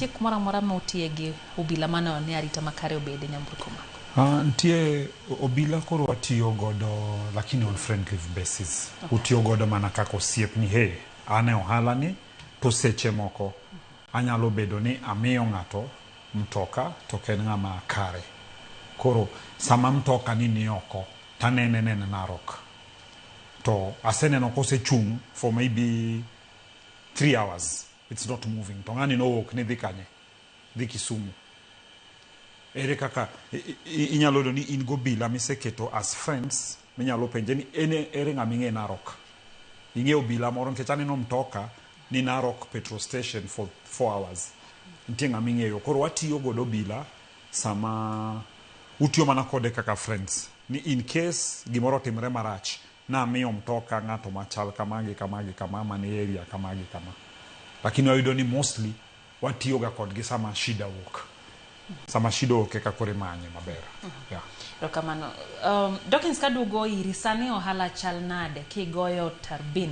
Nitie kumoro amora ma utiye gi obila manono ni arita makare obede nyamburko mako? Nitie obila koro watiyo godo lakini on friendly basis. Okay. Utiyo godo mana kaka osiep ni hey, an e ohala ni to seche moko anyalo bedo ni amiyo ng'ato mtoka to ok en ng'ama kare. Koro sama mtoka ni oko tanene nene Narok to aseneno kosechung' for maybe 3 hours, it's not moving, to ng'ani nowuok ni dhi kanye? Dhi Kisumu. Ere kaka inyalo yudo ni in gobila miseketo as friends minyalo penje ni ene ere ng'ama ing'e Narok? Ing'e obila moro? Nikech aneno mtoka ni Narok petrol station for 4 hours, nitie ng'ama ing'eyo? Koro watiyo godo obila sama utiyo mana kode kaka friends ni in case gimoro otimre marach, namiyo mtoka ng'ato machal kama gi kama gi kama man e area kama gi kama. Lakini wayudo ni mostly watiyoga kodgi sama shida wuok, sama shida owuok eka koro imanye maber, yeah. Erokamano. Dawkins, kaduogo iri sani, ohala chal nade kigoyo tarbin?